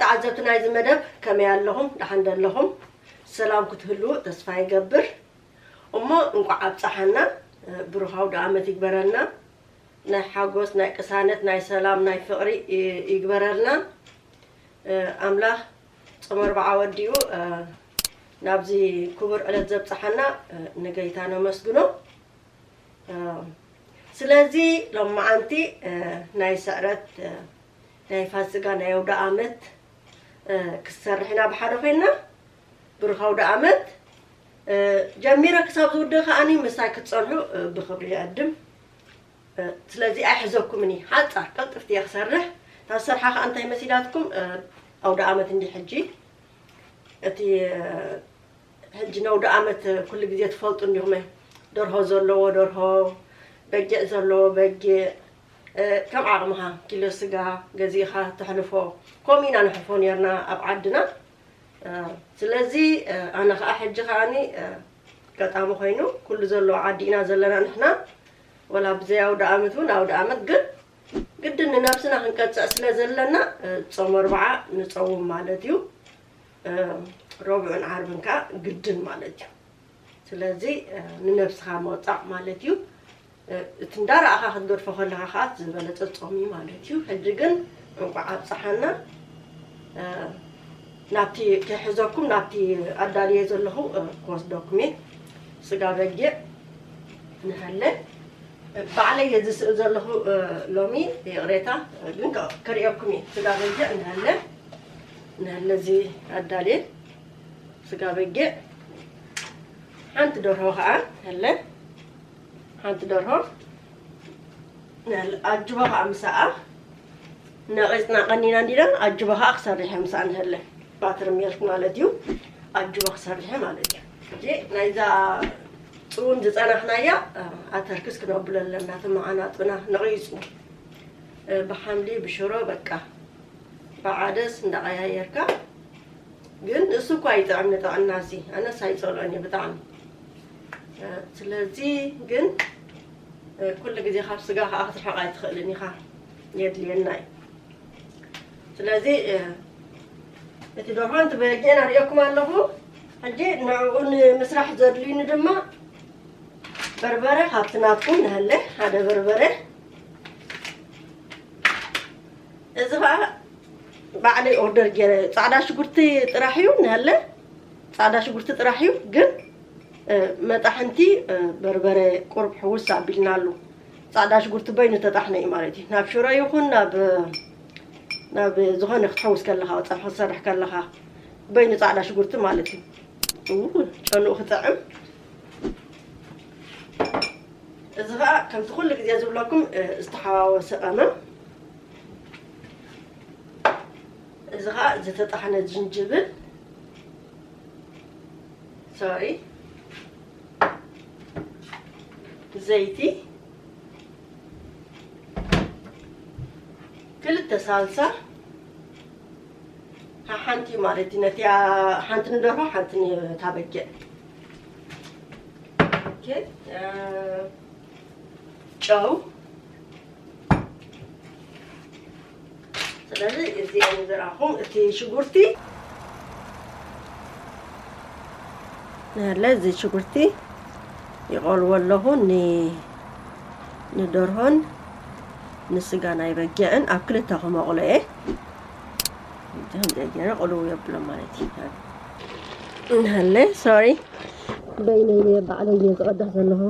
ተዓዘብቲ ናይዚ መደብ ከመይ ኣለኹም? ደሓን ዶ ኣለኹም? ሰላም ክትህልዉ ተስፋ ይገብር። እሞ እንቋዕ ኣብፀሓና። ብሩኻዊ ደኣመት ይግበረልና። ናይ ሓጎስ፣ ናይ ቅሳነት፣ ናይ ሰላም፣ ናይ ፍቕሪ ይግበረልና። ኣምላኽ ጾም ኣርብዓ ወዲኡ ናብዚ ክቡር ዕለት ዘብጽሓና ንገይታ ነመስግኖ። ስለዚ ሎማዓንቲ ናይ ስዕረት፣ ናይ ፋሲጋ፣ ናይ ኣውደ ኣመት ክሰርሕ ኢና ብሓደ ኮይና። ብሩኽ ኣውደ ኣመት። ጀሚረ ክሳብ ዝውድእ ከዓኒ ምሳይ ክትጸንሑ ብኽብሪ ይዕድም። ስለዚ ኣይሕዘኩምን እየ። ሓጻር ቀልጥፍቲ እየ ክሰርሕ። እታ ዝሰርሓ ከኣ እንታይ መሲላትኩም? ኣውደ ኣመት እንዲ ሕጂ። እቲ ሕጂ ነውደ ኣመት ኩሉ ግዜ ትፈልጡ እንዲኹም። ደርሆ ዘለዎ ደርሆ፣ በጊዕ ዘለዎ በጊዕ፣ ከም ዓቕምኻ ኪሎ ስጋ ገዚእኻ ተሕልፎ። ከምኡ ኢና ንሕልፎ ነርና ኣብ ዓድና። ስለዚ ኣነ ኸዓ ሕጂ ኸዓኒ ኣጋጣሚ ኮይኑ ኩሉ ዘለዎ ዓዲ ኢና ዘለና ንሕና። ወላ ብዘይ ኣውደ ኣመት እውን ኣውደ ኣመት ግን ግድን ንነብስና ክንቀጽዕ ስለ ዘለና ጾም ኣርብዓ ንጸውም ማለት እዩ። ረቡዕን ዓርብን ከኣ ግድን ማለት እዩ። ስለዚ ንነብስኻ ምቕጻዕ ማለት እዩ። እቲ እንዳረኣኻ ክትገድፎ ከለኻ ከኣ ዝበለጸ ጾም እዩ ማለት እዩ። ሕጂ ግን እንቋዕ ኣብጽሓና። ናብቲ ክሕዘኩም ናብቲ ኣዳልየ ዘለኹ ክወስደኩም እየ። ስጋ በጊዕ ንሃለ ባዕለይ እየ ዝስእል ዘለኹ ሎሚ፣ ይቕሬታ ግን ከ-፣ ከርእየኩም እየ። ስጋ በጊዕ ንሃለ ንሃለ እዚ ኣዳልየ ስጋ በጊዕ፣ ሓንቲ ደርሆ ከኣ ንሃለ ሓንቲ ደርሆ ንሃለ ኣጅቦ ከኣ ምሳኣ ነቒጽና ቀኒና እንዲና ኣጅቦ ከኣ ክሰርሕ እየ ምሳኣ ንሃለ ባትር ሜልክ ማለት እዩ። ኣጅቦ ክሰርሕ እየ ማለት እዩ። ሕጂ ናይዛ ጽውን ዝጸናሕናያ ኣተርክስ ክነብሎ ኣለና። እቲ መዓናጡና ነቒጹ ብሓምሊ ብሽሮ በቃ ብዓደስ እንዳቐያየርካ። ግን እሱ እኳ ይጥዕም ንጥዕና እዚ። ኣነስ ኣይጸልኦን እየ ብጣዕሚ። ስለዚ ግን ኩሉ ግዜ ካብ ስጋ ከኣ ክትርሕቕ ኣይትኽእልን ኢኻ። የድልየና እዩ። ስለዚ እቲ ደርሆ እንትበልዕን ኣርእየኩም ኣለኹ። ሕጂ ንዕኡ ንምስራሕ ዘድልዩኒ ድማ በርበረ ካብቲ ናትኩም ንሃለ ሓደ በርበረ። እዚ ኸኣ ባዕለይ ኦርደር ገይረ ጻዕዳ ሽጉርቲ ጥራሕ እዩ ንሃለ ጻዕዳ ሽጉርቲ ጥራሕ እዩ ግን መጣሕንቲ በርበረ ቁሩብ ሕውስ ኣቢልናሉ። ጻዕዳ ሽጉርቲ በይኑ ተጣሕነ እዩ ማለት እዩ። ናብ ሽሮ ይኹን ናብ ናብ ዝኾነ ክትሕውስ ከለኻ ጸብሒ ክትሰርሕ ከለኻ በይኑ ጻዕዳ ሽጉርቲ ማለት እዩ። ጨንኡ ክጥዕም። እዚ ኸኣ ከምቲ ኩሉ ግዜ ዝብለኩም ዝተሓዋወሰ ቀመም። እዚ ኸኣ ዝተጣሕነ ዝንጅብል፣ ሶሪ፣ ዘይቲ፣ ክልተ ሳልሳ፣ ሓንቲ ማለት እዩ። ነቲኣ ሓንቲ ንደርሆ ሓንቲ ንታ በጊዕ። ኦኬ፣ ጨው። ስለዚ እዚኦም ዝረኣኹም እቲ ሽጉርቲ ንለ እዚ ሽጉርቲ ይቆልዎ ኣለኹ። ን ንደርሆን ንስጋ ናይ በጊዕን ኣብ ክልተ ክመቕሎ እየ። ከምዚ ገይረ ቆልው የብሎ ማለት እዩ። ንለ ሶሪ በይነይ ባዕለይ እየ ዝቐዳሕ ዘለኹ።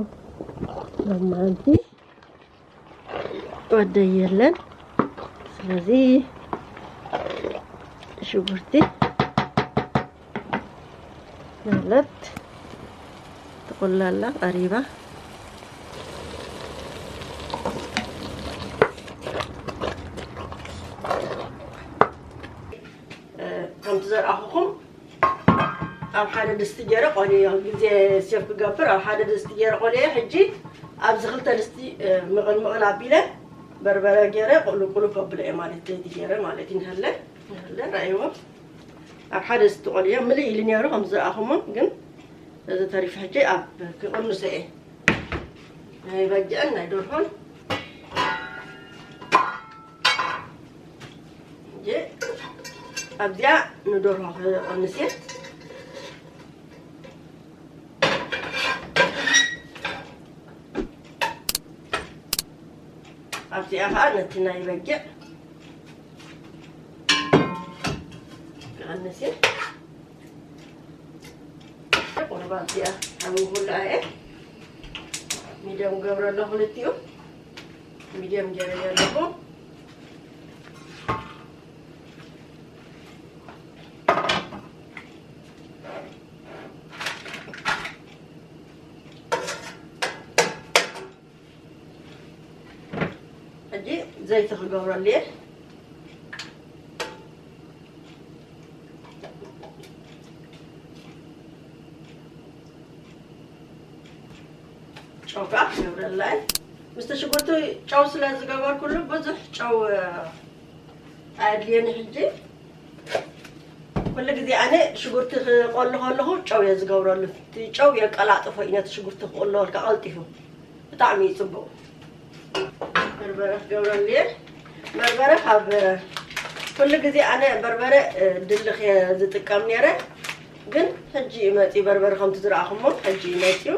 ሎማዓንቲ ወደይ የለን። ስለዚ ሽጉርቲ ማለት ትቁላላ ቀሪባ። ከምቲ ዘርኣኹኹም ኣብ ሓደ ድስቲ ገይረ ቆልዮ፣ ግዜ ሴፍ ክገብር ኣብ ሓደ ድስቲ ገይረ ቆልዮ። ሕጂ ኣብዚ ክልተ ድስቲ ምቕል ምቕል ኣቢለ በርበረ ገይረ ቁሉ ቁሉ ከብሎ እየ ማለት፣ ዘይቲ ገይረ ማለት እዩ። ንሃለ ንሃለ ረኣይዎ ኣብ ሓደ ድስቲ ቆልዮ ምልእ ኢሉ ነይሩ ከም ዝረኣኹሞ፣ ግን እዚ ተሪፉ ሕጂ ኣብ ክቕንሶ እየ ናይ በጊዕን ናይ ደርሆን። ሕጂ ኣብዚኣ ንደርሆ ክቐንስ እየ። ኣብዚኣ ኸዓ ነቲ ናይ በጊዕ ክቐንስ እየ። ቁርባ ኣብዚኣ ኣብ ኩሉ ኣየ ሚድዮም ገብረ ኣለኹ። ክልቲኡ ሚድዮም ገይረ ኣለኹ። ሕጂ ዘይቲ ክገብረሉ እየ። ጨው ከዓ ክገብረላ እየ። ምስቲ ሽጉርቲ ጨው ስለ ዝገበርኩሉ ብዙሕ ጨው ኣየድልየኒ። ሕጂ ኩሉ ግዜ ኣነ ሽጉርቲ ክቆሉ ከለኹ ጨው እየ ዝገብረሉ። እቲ ጨው የቀላጥፎ እዩ ነቲ ሽጉርቲ ክቆሎ ከለካ ቀልጢፉ። ብጣዕሚ እዩ ጽቡቕ። በርበረ ክገብረሉ እየ። በርበረ ካብ ኩሉ ግዜ ኣነ በርበረ ድልኽ እየ ዝጥቀም ነይረ፣ ግን ሕጂ እዩ መፂኡ በርበረ ከምቲ ዝረኣኹሞ ሕጂ እዩ መፂኡ።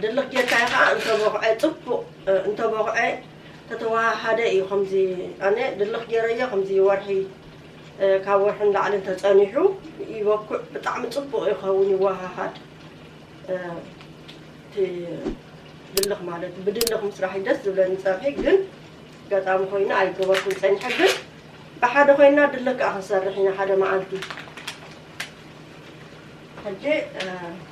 ድልኽ ጌርካዮ ከዓ እንተቦኽዐ ፅቡቕ እንተቦኽዐ ተተወሃሃደ እዩ። ከምዚ ኣነ ድልኽ ገይረዮ ከምዚ ወርሒ ካብ ወርሒ ንላዕሊ እንተፀኒሑ ይበኩዕ ብጣዕሚ ፅቡቕ ይኸውን ይወሃሃድ። እቲ ድልኽ ማለት ብድልኽ ምስራሕ እዩ ደስ ዝብለኒ ፀብሒ፣ ግን ኣጋጣሚ ኮይኑ ኣይገበርኩን ፀኒሐ። ግን ብሓደ ኮይና ድልኽ ከዓ ክንሰርሕ ኢና ሓደ መዓልቲ። ሕጂ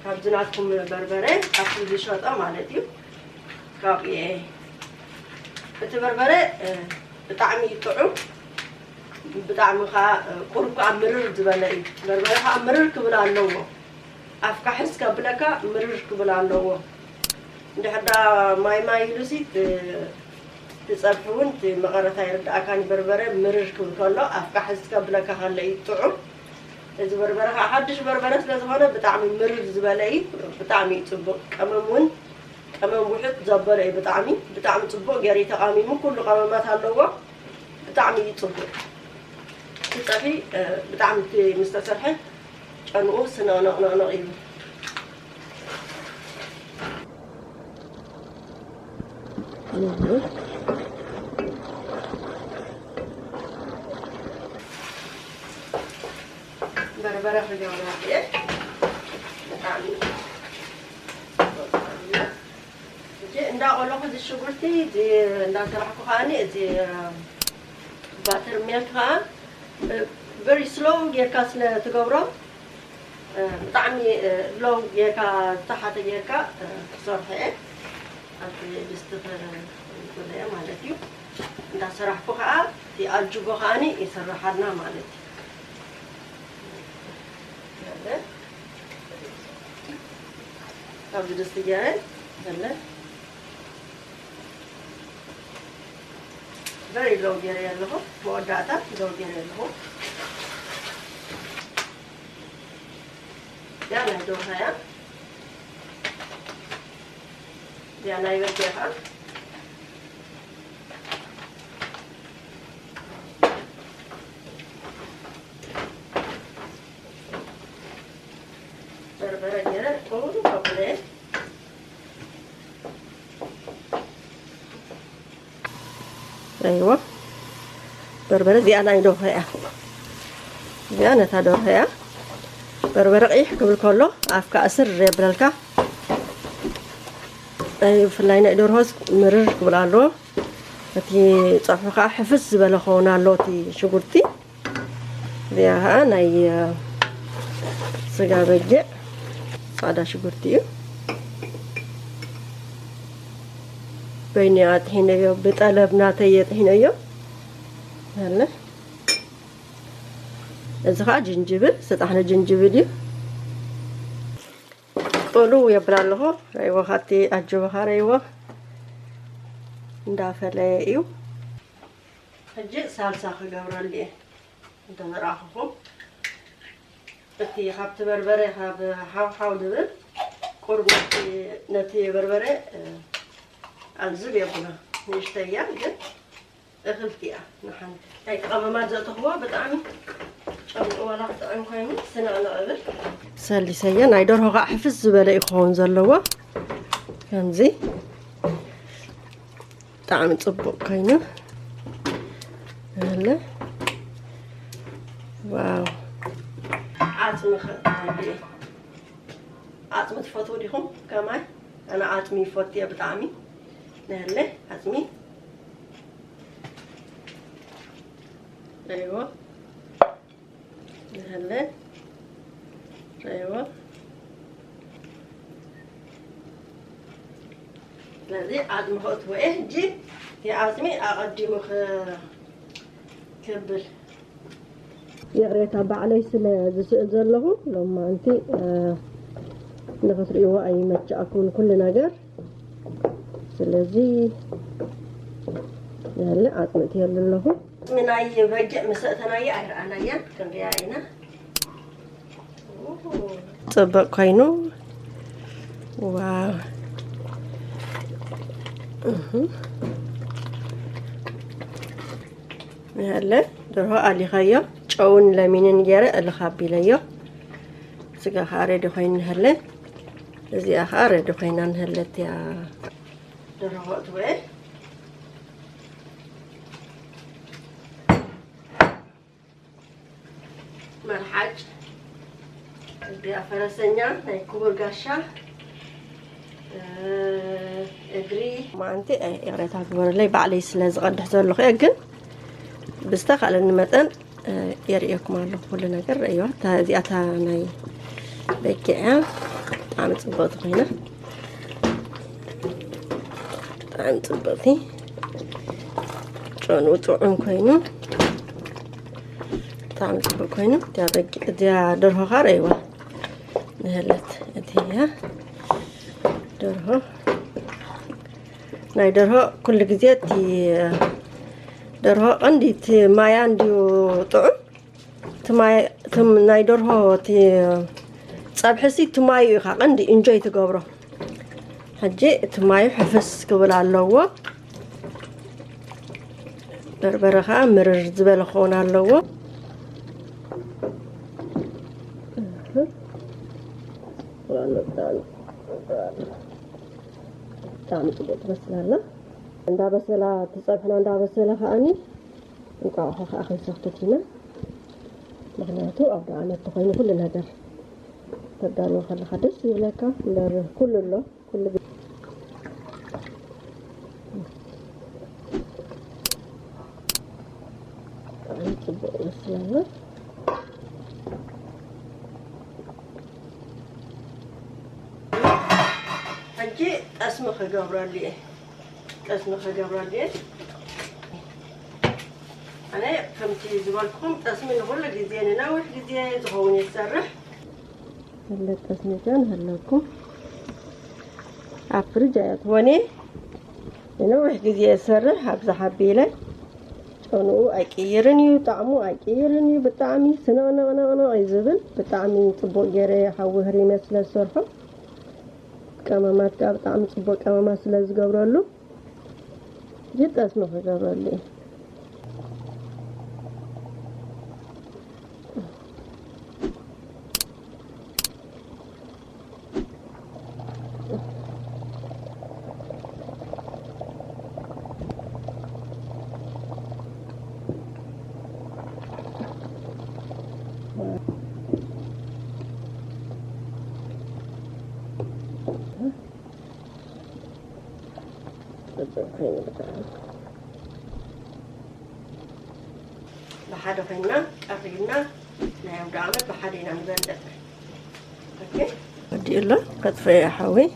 ካብዚ ናትኩም በርበረ ኣብቲ ዝሸጠ ማለት እዩ ካብ እየ እቲ በርበረ ብጣዕሚ እዩ ጥዑም። ብጣዕሚ ከዓ ቁሩብ ከዓ ምርር ዝበለ እዩ። በርበረ ከዓ ምርር ክብል ኣለዎ። ኣፍካ ሕዝ ከብለካ ምርር ክብል ኣለዎ። እንድሕር ዳ ማይ ማይ ኢሉሲ ትፀብሒ እውን እቲ መቐረት ኣይርድኣካን። በርበረ ምርር ክብል ከሎ ኣፍካ ሕዝ ከብለካ ከሎ እዩ ጥዑም። እዚ በርበረ ከዓ ሓድሽ በርበረ ስለ ዝኾነ ብጣዕሚ ምርር ዝበለ እዩ። ብጣዕሚ እዩ ፅቡቕ። ቀመም እውን ቀመም ውሕጥ ዘበለ እዩ። ብጣዕሚ ብጣዕሚ ፅቡቕ ገይሩ እዩ ተቓሚሙ። ኩሉ ቀመማት ኣለዎ። ብጣዕሚ እዩ ፅቡቕ። እቲ ፀብሒ ብጣዕሚ ምስ ተሰርሐ ጨንኡ ስነቕነቕነቕነቕ እዩ። በርበረ ክገብራ እየ። ብጣዕሚ ሕጂ እንዳቆለኹ እዚ ሽጉርቲ እዚ እንዳሰራሕኩ ከዓኒ እዚ ባተር ሜልክ ከዓ very slow ጌርካ ስለ ትገብሮ ብጣዕሚ ሎው ጌርካ ዝተሓተ ጌርካ ክሰርሖ እየ። ኣብቲ ድስቲ ክጉለ ማለት እዩ። እንዳሰራሕኩ ከዓ እቲ ኣጅቦ ከዓኒ ይስርሓልና ማለት እዩ። ኣብዚ ድስቲ ገይረ ዘለ very ሎው ገይረ ኣለኹ። መወዳእታ ሎው ገይረ ኣለኹ። እዚኣ ናይ ደርሆ እያ። እዚኣ ናይ በጊዕ ከዓ በርበረ ገይረ ቁሩብ ከቁለ። ኣይዋ በርበረ እዚኣ ናይ ደርሆ እያ። እዚኣ ነታ ደርሆ እያ። በርበረ ቀይሕ ክብል ከሎ ኣፍካ እስር የብለልካ። ኣይ ብፍላይ ናይ ደርሆስ ምርር ክብል ኣለዎ። እቲ ፀብሑ ከዓ ሕፍስ ዝበለ ክኸውን ኣለዎ እቲ ሽጉርቲ። እዚኣ ከዓ ናይ ስጋ በጊዕ ፃዕዳ ሽጉርቲ እዩ። በይነይ ኣጥሒነዮ ብጠለብ ናተይ የጥሒነዮ። ኣለ እዚ ከዓ ጅንጅብል ዝተጣሕነ ጅንጅብል እዩ። ቅሉ የብል ኣለኹ። ረይዎ ካቲ ኣጅቦኻ ረይዎ እንዳፈለየ እዩ። ሕጂ ሳልሳ ክገብረሉ እየ። እንተዘርኣኹኹም እቲ ካብቲ በርበረ ካብ ሓው ሓው ዝብል ቁሩብ ነቲ በርበረ ኣልዝብ የብሎ። ንእሽተያ ግን እኽልቲ እያ። ንሓንቲ ናይ ቀመማት ዘእተኽዎ ብጣዕሚ ጨው ዋላ ክጥዕም ኮይኑ ስንቕንቕ እብል። ሰሊሰየ ናይ ደርሆ ከዓ ሕፍስ ዝበለ እዩ ክኸውን ዘለዎ። ከምዚ ብጣዕሚ ጽቡቕ ኮይኑ። ኣለ። ዋው። ዓጽሚ ከ-፣ ዓጽሚ ትፈትዉ ዲኹም ከማይ? ኣነ ዓጽሚ ይፈቱ እየ ብጣዕሚ። ነለ ዓጽሚ። ኣይዋ። ነለ። ኣይዋ። ስለዚ ዓጽሚ ከእትዎ እየ። ሕጂ እቲ ዓጽሚ ኣቐዲሙ ክ-፣ ክብል። ይቕሬታ ባዕለይ ስለ ዝስእል ዘለኹ ሎማንቲ፣ እ፣ ንኽትርእይዎ ኣይመችኣኩን ኩሉ ነገር። ስለዚ ያለ ኣጽምት ያለ ኣለኹ። ናይ በጊዕ መሰእተናየ ኣይረኣናያን ክንሪኣ ኢና። ጽቡቕ ኮይኑ። ዋው። እህ። ያለ ደርሆ ኣሊኸዮ፣ ጨውን ለሚንን ገይረ እልኽ ኣቢለዮ። ስጋ ኸዓ ሬዲ ኮይኑ ንሀለ። እዚኣ ኸዓ ሬዲ ኮይና ንሀለት እያ። ደርሆ እትውዕል። መልሓጭ፣ እዚኣ ፈረሰኛ ናይ ክቡር ጋሻ፣ እ፣ እግሪ። ማንቲ፣ እ፣ ይቕሬታ ግበሩለይ፣ ባዕለይ ስለ ዝቐድሕ ዘለኹ እየ፣ ግን ብዝተኻእለኒ መጠን፣ እ፣ የርእየኩም ኣለኹ። ኩሉ ነገር ረእይዋ። እታ፣ እዚኣ እታ ናይ በጊዕ እያ። ብጣዕሚ ጽብቕቲ ኮይና። ብጣዕሚ ጽብቕቲ። ጨንኡ ጥዑም ኮይኑ። ብጣዕሚ ጽቡቕ ኮይኑ። እዚኣ በጊዕ፣ እዚኣ ደርሆ ኸኣ ረእይዋ። ንህለት እቲ እያ ደርሆ። ናይ ደርሆ ኩሉ ግዜ እቲ ደርሆ ቀንዲ እቲ ማያ እንድዩ ጥዑም። እቲ ማይ፣ እቲ ናይ ደርሆ እቲ ጸብሒ ሲ እቲ ማዩ ኢኻ ቀንዲ ኢንጆይ ትገብሮ። ሕጂ እቲ ማዩ ሕፍስ ክብል ኣለዎ። በርበረ ኸኣ ምርር ዝበለ ክኸውን ኣለዎ። እህ። ብጣዕሚ ጽቡቕ ትበስል ኣላ። እንዳበሰላ፣ እቲ ጸብሕና እንዳበሰለ ከኣኒ እንቋቑሖ ከኣ ክንሰኽትት ኢና። ምኽንያቱ ኣውደ ዓመት ተኾይኑ ኩሉ ነገር ተዳልዎ ከለኻ ደስ ይብለካ። እምበር ኩሉ ኣሎ፣ ኩሉ ብ-፣ ብጣዕሚ ጽቡቕ ይመስል ኣሎ። ሕጂ ጠስሚ ክገብረሉ እየ። ጠስሚ ክገብረሉ እየ። ኣነ ከምቲ ዝበልኩኹም ጠስሚ ንኹሉ ግዜ፣ ንነዊሕ ግዜ ዝኸውን እየ ዝሰርሕ። መለጠስ መጃን ኣለኩም። ኣብ ፍሪጅ ኣየእትዎን እየ። ንነዊሕ ግዜ እሰርሕ፣ ኣብዛ ሓቢለ። ጨንኡ ኣይቅይርን እዩ፣ ጣዕሙ ኣይቅይርን እዩ። ብጣዕሚ ስንቕንቕንቕንቕ እዩ ዝብል። ብጣዕሚ ጽቡቕ ገይረ ሓዊ ህሪመ ስለ ዝሰርሖ፣ ቀመማት ከኣ ብጣዕሚ ጽቡቕ ቀመማት ስለ ዝገብረሉ፣ እዚ ጠስሚ ክገብረሉ እዩ። ጽቡቕ ኮይኑ ብጣዕሚ። ብሓደ ኮይንና ቀሪብና ናይ ኣውደ ዓመት ብሓደ ኢና ንበልዕ። ኦኬ። ወዲኡ ኣሎ፣ ከጥፍኦ እየ ሓወይ።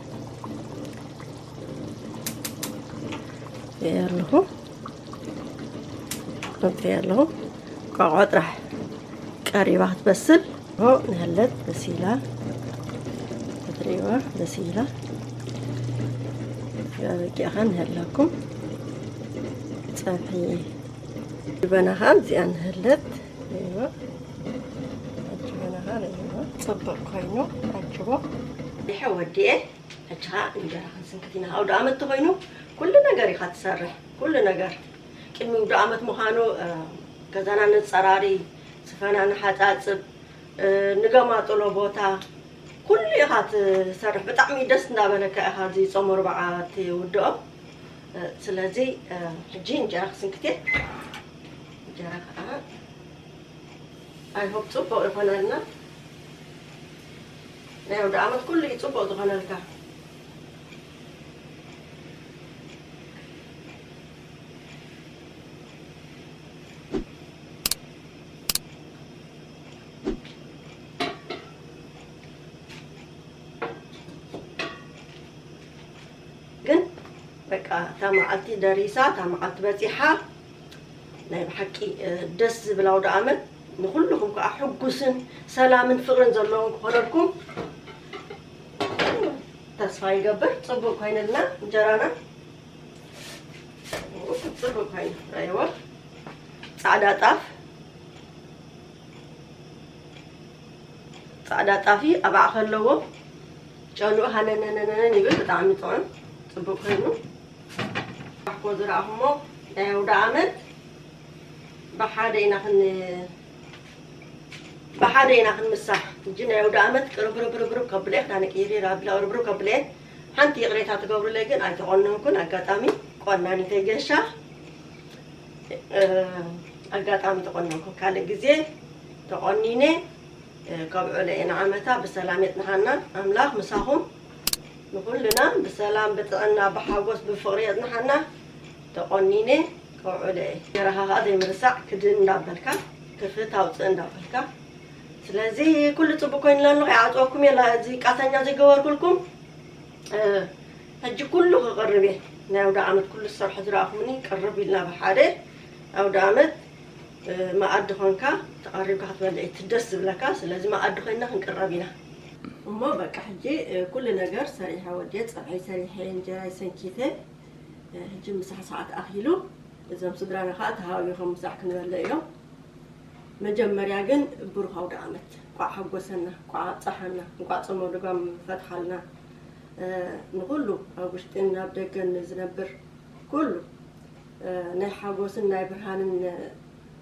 እየ ኣለኹ። ከጥፍኦ ኣለኹ። ቋቋ ጥራሕ ቀሪባ ክትበስል። ሆ፣ ንህለት በሲላ። ክትርእይዋ በሲላ። እዚኣ በቂዕኻ ንህለኩም። ጸብሒ ጅበና ኸኣ እዚኣ ንህለት። እይዋ። ጅበና ኸኣ እይዋ። ጽቡቕ ኮይኑ፣ ኣጅቦ። ይሐ ወዲኤ። ሕጂ ኸኣ እንጀራ ክንስንክት ኢና። ኣውደ ዓመት ተኾይኑ ኩሉ ነገር ኢኻ ትሰርሕ። ኩሉ ነገር። ቅድሚ ኣውደ ዓመት ምዃኑ፣ እ፣ ገዛና ነጸራሪ፣ ስፈና ንሓጻጽብ፣ እ፣ ንገማጥሎ ቦታ፣ ኩሉ ኢኻ ትሰርሕ። ብጣዕሚ ደስ እንዳበለካ ኢኻ እዚ ጾም ኣርብዓ ትውድኦ። እ፣ ስለዚ፣ እ፣ ሕጂ እንጀራ ክስንክት እየ። እንጀራ ከዓ I hope ጽቡቕ ይኾነልና። ናይ ኣውደ ዓመት ኩሉ እዩ ጽቡቕ ዝኾነልካ። ግን በቃ እታ መዓልቲ ደሪሳ፣ እታ መዓልቲ በጺሓ፣ ናይ ብሓቂ፣ እ፣ ደስ ዝብል ኣውደ ዓመት ንኹልኹም ከዓ ሕጉስን ሰላምን ፍቕርን ዘለዎም ክኾነልኩም ተስፋ ይገብር። ጽቡቕ ኮይንልና እንጀራና። ጽቡቕ ኮይኑ፣ ኣይዋ። ጻዕዳ ጣፍ፣ ጻዕዳ ጣፍ ኣባዕ ከለዎ ጨንኡ ሃነነነነን ይብል። ብጣዕሚ ጥዑም፣ ጽቡቕ ኮይኑ። ኣሕኮ ዝረኣኹሞ ናይ ኣውደ ዓመት ብሓደ ኢና ክን-፣ ብሓደ ኢና ክንምሳሕ። ሕጂ ናይ ኣውደ ዓመት ቅርብርብርብርብ ከብለ፣ ክዳነ ቅይሪር ኣብላ ቅርብርብ ከብለ። ሓንቲ ይቕሬታ ትገብሩለይ ግን ኣይተቆነንኩን። ኣጋጣሚ ቆናኒተይ ገሻ፣ እ፣ ኣጋጣሚ ተቆነንኩ። ካልእ ግዜ ተቆኒነ፣ እ፣ ከብዕሎ እየ ንዓመታ። ብሰላም የጽንሓና ኣምላኽ ምሳኹም። ንኹልና ብሰላም፣ ብጥዕና፣ ብሓጎስ፣ ብፍቕሪ የጽንሓና። ተቆኒነ ከውዕሎ እየ። እንጀራኻ ኸዓ ዘይምርሳዕ ክድን እንዳበልካ፣ ክፍት ኣውፅእ እንዳበልካ። ስለዚ ኩሉ ፅቡቅ ኮይኑላ ኣሎ። ይዓፅወኩም የላ፣ እዚ ቃተኛ ዘይገበርኩልኩም። እ፣ ሕጂ ኩሉ ክቕርብ እየ። ናይ ኣውደ ዓመት ኩሉ ዝሰርሖ ዝረኣኹምኒ ቅርብ ኢልና ብሓደ ኣውደ ዓመት፣ እ፣ መኣዲ ኾንካ ተቐሪብካ ክትበልዕ እዩ ደስ ዝብለካ። ስለዚ መኣዲ ኮይንና ክንቅረብ ኢና። እሞ በቃ ሕጂ፣ እ፣ ኩሉ ነገር ሰሪሐ ወዲየ፣ ፀብሐይ ሰሪሐ፣ እንጀራይ ሰንኪተ፣ እ፣ ሕጂ ምሳሕ ሰዓት ኣኺሉ፣ እዞም ስድራና ኸዓ ተሃዋዊኾም ምሳሕ ክንበልዕ እዮም። መጀመርያ ግን ብሩኽ ኣውደ ዓመት፣ እንቋዕ ሓጎሰና፣ እንቋዕ ኣብፀሐና፣ እንቋዕ ጾመ ልጓም ፈትሓልና። እ፣ ንኹሉ ኣብ ውሽጥን ኣብ ደገን ዝነብር ኩሉ፣ እ፣ ናይ ሓጎስን ናይ ብርሃንን፣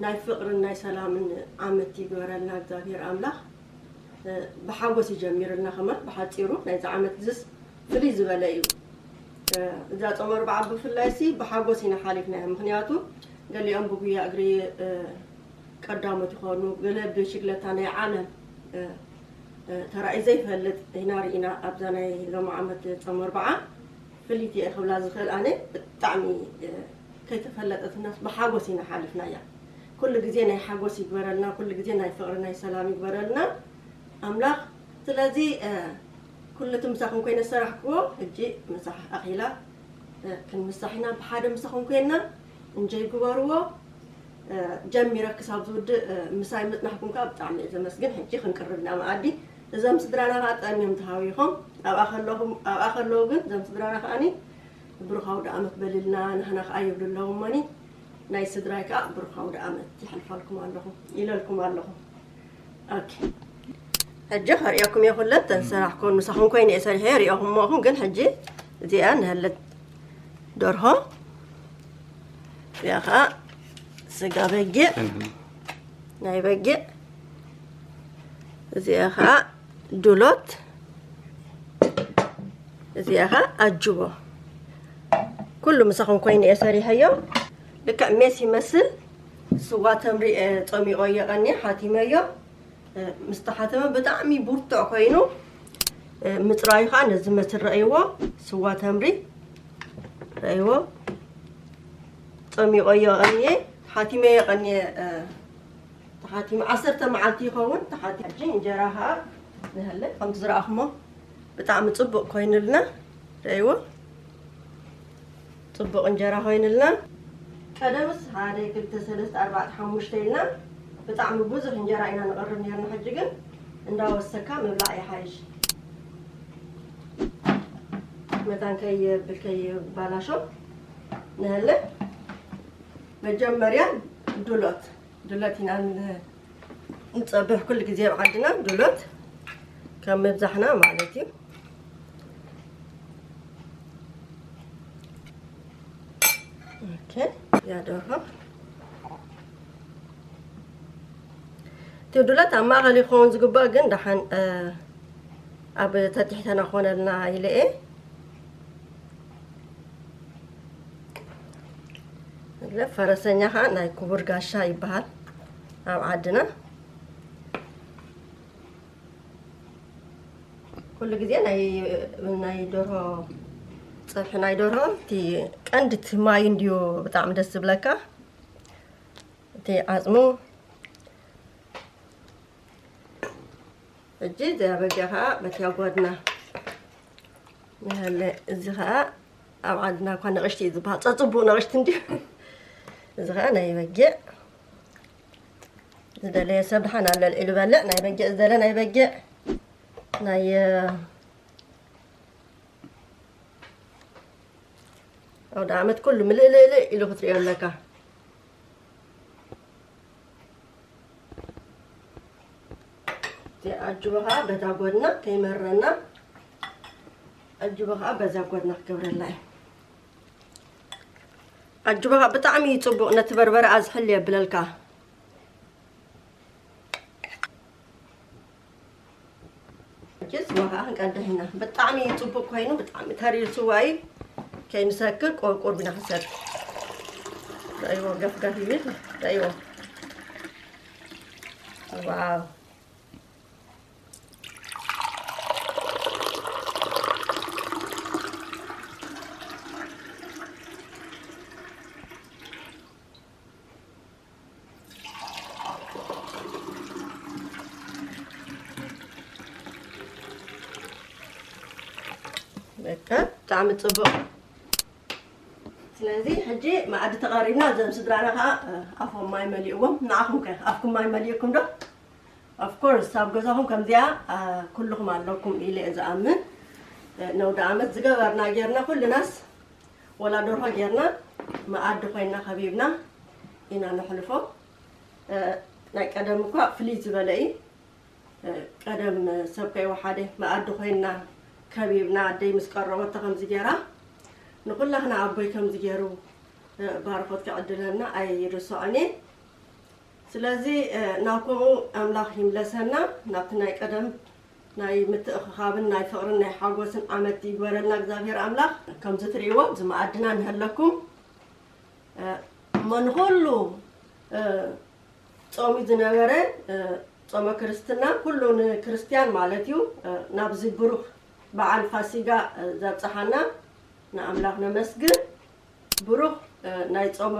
ናይ ፍቕርን ናይ ሰላምን ዓመት ይግበረልና እግዚኣብሔር ኣምላኽ። እ፣ ብሓጎስ ይጀሚርልና ከማን ብሓፂሩ ናይዚ ዓመት እዝስ ፍልይ ዝበለ እዩ። እ፣ እዛ ጾም ኣርብዓ ብፍላይ ሲ ብሓጎስ ኢና ሓሊፍናያ። ምኽንያቱ ገሊኦም ብጉያ እግሪ፣ እ፣ ቀዳሞት ይኾኑ፣ ገለ ብሽግለታ ናይ ዓለም፣ እ፣ እ፣ ተራእዩ ዘይፈልጥ ኢና ርኢና። ኣብዛ ናይ ሎሚ ዓመት ጾም ኣርብዓ ፍልይቲ እየ ክብላ ዝኽእል ኣነ ብጣዕሚ፣ እ፣ ከይተፈለጠትናስ ብሓጎስ ኢና ሓሊፍናያ። ኩሉ ግዜ ናይ ሓጎስ ይግበረልና፣ ኩሉ ግዜ ናይ ፍቕሪ ናይ ሰላም ይግበረልና ኣምላኽ። ስለዚ፣ እ፣ ኩሉ እቲ ምሳኹም ኮይነ ዝሰራሕክዎ ሕጂ ምሳሕ ኣኺላ፣ እ፣ ክንምሳሕ ኢና። ብሓደ ምሳኹም ኮይንና እንጆይ ግበርዎ። እ፣ ጀሚረ ክሳብ ዝውድእ፣ እ፣ ምሳይ ምጽናሕኩም ከኣ ብጣዕሚ እየ ዘመስግን። ሕጂ ክንቅርብ ኢና መኣዲ። እዞም ስድራና ከኣ ጠምዮም ተሃዊኾም ኣብኣ ከለኹም፣ ኣብኣ ከለዉ ግን እዞም ስድራና ከኣኒ ብሩኽ ኣውደ ዓመት በልልና፣ ናህና ከኣ ይብሉ ኣለዉ እሞኒ። ናይ ስድራይ ከኣ ብሩኽ ኣውደ ዓመት ይሓልፋልኩም ኣለኹ፣ ኢለልኩም ኣለኹ። ኦኬ። ሕጂ ከርእየኩም እየ ኩለን ተን ዝሰራሕኩወን ምሳኹም ኮይነ እየ ሰሪሐ ርእኹምኹም፣ ግን ሕጂ እዚኣ ንሃለት ደርሆ፣ እዚኣ ከኣ ስጋ በጊዕ፣ ናይ በጊዕ፣ እዚኣ ከኣ ዱሎት፣ እዚኣ ከኣ ኣጅቦ። ኩሉ ምሳኹም ኮይነ እየ ሰሪሐዮ። ልክዕ ሜስ ይመስል። ስዋ ተምሪ፣ እ፣ ጸሚቖዮ ቀንየ፣ ሓቲመዮ። እ፣ ምስ ተሓተመ ብጣዕሚ ብርቱዕ ኮይኑ፣ እ፣ ምጽራዩ ከኣ ነዚ መስል ረእይዎ። ስዋ ተምሪ ረእይዎ። ጸሚቖዮ ቀንየ፣ ሓቲመዮ ቀንየ፣ እ፣ ተሓቲሙ ዓሰርተ መዓልቲ ይኸውን። ተሓቲ-፣ ሕጂ እንጀራ ከኣ ንሃለ ከምቲ ዝረኣኹሞ ብጣዕሚ ጽቡቕ ኮይኑልና። ረእይዎ። ጽቡቕ እንጀራ ኮይኑልና። ቀደምስ ሓደ፣ ክልተ፣ ሰለስተ፣ ኣርባዕተ፣ ሓሙሽተ ኢልና ብጣዕሚ ብዙሕ እንጀራ ኢና ንቐርብ ነርና። ሕጂ ግን እንዳወሰካ ምብላዕ ይሓይሽ። መታን ከየብል ከየባላሾ ንህለ። መጀመርያ ዱሎት፣ ዱሎት ኢና ን-፣ ንጸብሕ ኩሉ ግዜ ኣብ ዓድና ዱሎት ከም ምብዛሕና ማለት እዩ። ኦኬ፣ ያ ደርሆ። እቲ ዱለት ኣብ ማእኸል ይኸውን ዝግባእ፣ ግን ደሓን፣ እ፣ ኣብ ተትሕተና ክኾነልና ኢለ እየ። ፈረሰኛ ኸዓ ናይ ክቡር ጋሻ ይበሃል ኣብ ዓድና። ኩሉ ግዜ ናይ፣ ናይ ደርሆ፣ ፀብሒ ናይ ደርሆ እቲ ቀንዲ እቲ ማዩ እንድዩ ብጣዕሚ ደስ ዝብለካ። እቲ ዓፅሙ። ሕጂ እዚኣ በጊዕ ኸዓ በቲያ ጓድና ንሃለ። እዚ ኸዓ ኣብ ዓድና እኳ ንቕሽቲ እዩ ዝበሃል። ፀፅቡቕ ንቕሽቲ እንድዩ። እዚ ኸዓ ናይ በጊዕ። ዝደለየ ሰብ ደሓን ኣለልዒሉ በልዕ። ናይ በጊዕ ዝደለ ናይ በጊዕ። ናይ፣ እ፣ ኣውደ ዓመት ኩሉ ምልእልእልእ ኢሉ ክትሪኦ ኣለካ። እቲ ኣጅቦ ኸዓ በታ ጎድና ከይመረና፣ ኣጅቦ ኸዓ በዛ ጎድና ክገብረላ እዩ። ኣጅቦ ኸዓ ብጣዕሚ እዩ ጽቡቕ፣ ነቲ በርበረ ኣዝሕል የብለልካ። ሕጂ ስዋ ኸዓ ክንቀድሕ ኢና። ብጣዕሚ እዩ ጽቡቕ ኮይኑ፣ ብጣዕሚ ተሪር ስዋ እዩ። ከይንሰክር ቁርቁር ቢና ክንሰቲ። ረእይዎ፣ ገፍገፍ ይብል። ረእይዎ። ዋው። በቃ፣ ብጣዕሚ ጽቡቕ። ስለዚ ሕጂ መኣዲ ተቐሪብና፣ እዞም ስድራና ኸዓ፣ እ፣ ኣፎም ማይ መሊእዎም። ንዓኹም ከ ኣፍኩም ማይ መሊእኩም ዶ? Of course፣ ኣብ ገዛኹም ከምዚኣ፣ እ፣ ኩልኹም ኣለኩም ኢለ እየ ዝኣምን። እ፣ ነውደ ዓመት ዝገበርና ጌርና፣ ኩልናስ ወላ ደርሆ ጌርና መኣዲ ኮይና ከቢብና ኢና ነሕልፎ። እ፣ ናይ ቀደም እኳ ፍልይ ዝበለ እዩ። እ፣ ቀደም ሰብ ከይወሓደ መኣዲ ኮይና ከቢብና፣ ኣደይ ምስ ቀረበቶ ከምዚ ጌራ፣ ንኹላኽና ኣቦይ ከምዚ ጌሩ፣ እ፣ ባርኾት ክዕድለና ኣይርስዖን እየ። ስለዚ፣ እ፣ ናብ ከምኡ ኣምላኽ ይምለሰና፣ ናብቲ ናይ ቀደም ናይ ምትእኽኻብን ናይ ፍቕርን ናይ ሓጎስን ዓመት ይግበረልና እግዚኣብሔር ኣምላኽ። ከምዚ ትርእይዎ፣ እዚ መኣድና ንሀለኩም፣ እ፣ እሞ ንኹሉ፣ እ፣ ጾሚ ዝነበረ፣ እ፣ ጾመ ክርስትና፣ ኩሉ ንክርስትያን ማለት እዩ፣ እ፣ ናብዚ ብሩኽ በዓል ፋሲጋ፣ እ፣ ዘብጽሓና ንኣምላኽ ነመስግን። ብሩኽ፣ እ፣ ናይ ጾመ፣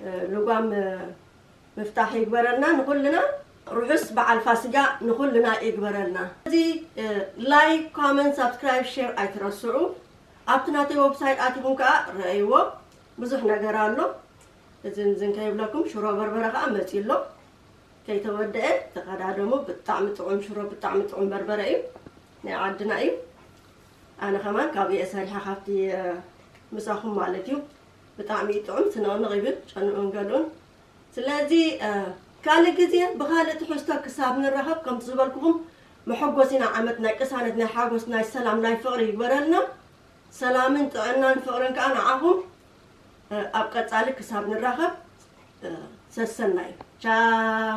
እ፣ ልጓም፣ እ፣ ምፍታሕ ይግበረልና ንኹልና። ርሑስ በዓል ፋሲጋ ንኹልና ይግበረልና። እዚ፣ እ፣ ላይክ፣ ኮመንት፣ ሳብስክራይብ፣ ሼር ኣይትረስዑ። ኣብቲ ናተይ ዌብሳይት ኣቲኹም ከኣ ረኣይዎ። ብዙሕ ነገር ኣሎ። እዝን ዝን ከይብለኩም ሽሮ በርበረ ከኣ መጺኡ ኣሎ። ከይተወደአ ተቐዳደሙ። ብጣዕሚ ጥዑም ሽሮ፣ ብጣዕሚ ጥዑም በርበረ እዩ። ናይ ዓድና እዩ። ኣነ ከማን ካብኡ እየ ሰሪሐ፣ ካብቲ፣ እ፣ ምሳኹም ማለት እዩ። ብጣዕሚ እዩ ጥዑም፣ ስንቕንቕ ይብል፣ ጨንኡን ገልኡን። ስለዚ፣ እ፣ ካልእ ግዜ ብኻልእ ትሕዝቶ ክሳብ ንራኸብ፣ ከምቲ ዝበልኩኹም፣ መሐጎሲና ዓመት ናይ ቅሳነት፣ ናይ ሓጎስ፣ ናይ ሰላም፣ ናይ ፍቕሪ ይግበረልና። ሰላምን ጥዕናን ፍቕርን ከኣ ንዓኹም፣ እ፣ ኣብ ቀጻሊ ክሳብ ንራኸብ፣ እ፣ ሰሰናዩ። ቻው።